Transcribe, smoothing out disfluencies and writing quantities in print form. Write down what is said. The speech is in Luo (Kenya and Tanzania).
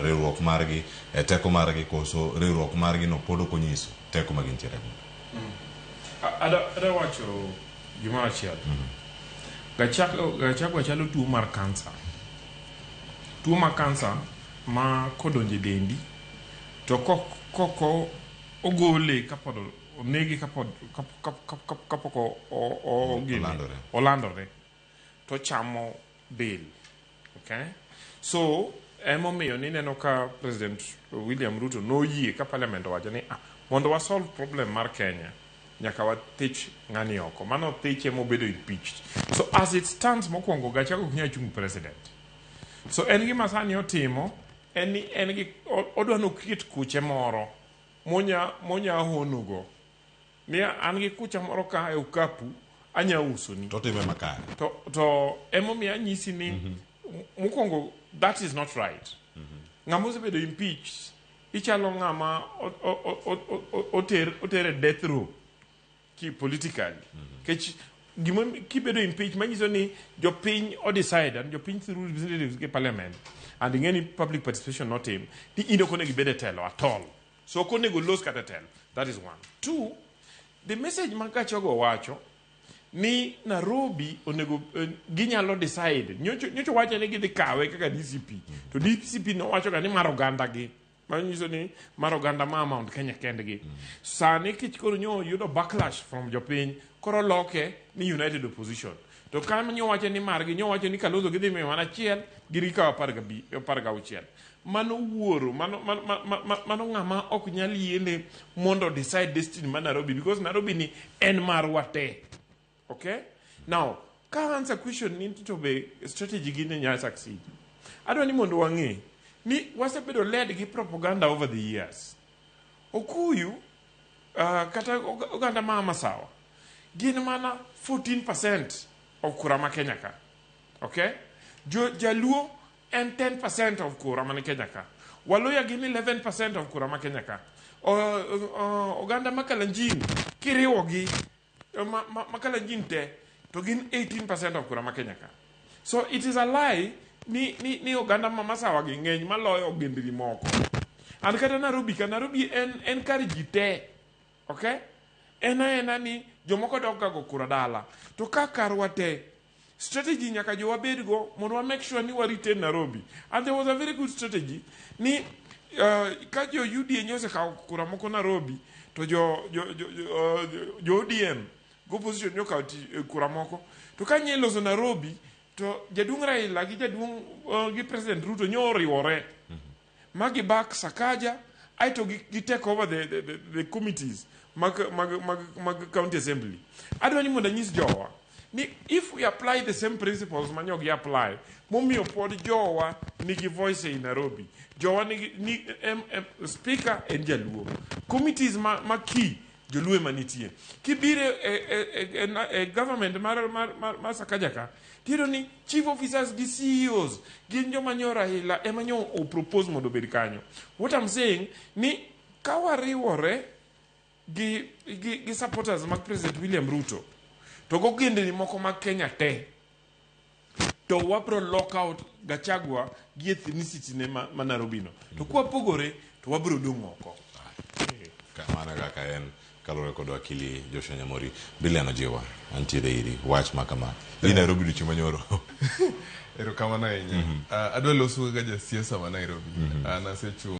riwruok margi e teko margi koso riwruok margi no pod ok onyiso teko ma gintiere go. Ada wacho gimoro achiel. Gachagua chalo tuo mar kansa. Tuo mar kansa ma kodonjo e dendi to kok ogole kapod onege kapod kapok olandore. Olandore to chamo del. Okay? So emomiyo nineno ka President William Ruto noyie ka parliament owacho ni mondo wa solve problem mar Kenya nyaka wathich ng'ani oko. Mano thiche mobedo impeached. So as it stands mokwongo Gachagua ok nyal chung president. So en gima sani otimo en ni en gi odwa no create kuche moro monya honogo. Ni an gi kucha moro ka e okapu anya usoni. To otime makare. To emomiyo anyisi ni mokwongo that is not right. Ng'ama osebedo impeached ichalo ng'ama oter e death row ki politically. Kech gima kibedo impeached manyiso ni jopiny o decide and jopiny through representatives gi parliament and ing'e ni public participation notim ni in ok onego ibed e telo at all. So ok onego los kata telo. That is one. Two, the message ma Gachagua wacho ni Nairobi onego ginyalo decide. Nyocho wacho ni gidhi kawe kaka DCP. To DCP nowacho ga ni mar oganda gi. Manyiso ni mar oganda ma Mount Kenya kendgi. Sani kech koro nyo yudo backlash from jopiny, koro loke ni United Opposition. To ka nyo wacho ni margi, nyo wacho ni Kalonzo gidhi miyo mana achiel, gin gikawo 16. Mano wuoro, mano ng'ama ok nyal yiene mondo decide destiny ma Nairobi, because Nairobi ni en marwa te. Okay? Now, ka answer question ni to be strategy gi ne nyalo succeed. Adwa ni mondo wang'e ni wasebedo led gi propaganda over the years. Okuyu kata oganda ma Masawa gin mana 14% of kura ma Kenya ka. Okay? Jaluo en 10% of kura ma Kenya ka. Waluya gin 11% of kura ma Kenya ka. Oganda ma Kalenjin kiriwogi ma Kalenjin te to gin 18% of kura ma Kenya ka. So it is a lie ni oganda ma Masawa gi ng'eny maloyo ogendni moko. And kata Nairobi ka Nairobi en kar ji te. Okay? En aena ni jomoko dok ga go kura dala. To ka karwa te strategy nyaka jowa bedgo mondo wa make sure ni wa retain Nairobi. And there was a very good strategy ni ka jo UDA nyo osekawo kura moko Nairobi to jo ODM go opposition nyo okawo kura moko to ka nye loso Nairobi to jaduong' Raila gi jaduong' gi President Ruto nyo oriwore ma gi back Sakaja aeto gi take over the committees mag county assembly. Adwa ni mondo anyis jowa ni if we apply the same principles manyo gi apply momiyo pod jowa nigi voice e Nairobi, jowa nigi ni speaker en jaluo, committees ma key joluo ema nitie. Kibiro e government mar Sakaja ka tiyudo ni chief officers gi CEOs gin joma nyo Raila ema nyo o propose mondo obed kanyo. What I'm saying ni ka wariwore gi supporters mag President William Ruto to gogendni moko mag Kenya te to wabro lock out Gachagua gi ethnicity ne ma Nairobi no. To kwapogore to wabro dong' oko. Kamano kaka en kaluwore kod wakili Joshua Nyamori. Billian Ojiwa antiere iri wach ma kama dhi Nairobi odiochieng' manyoro. Erokamano ahinya. Adwa loso kaka jasiasa ma Nairobi. An asechung'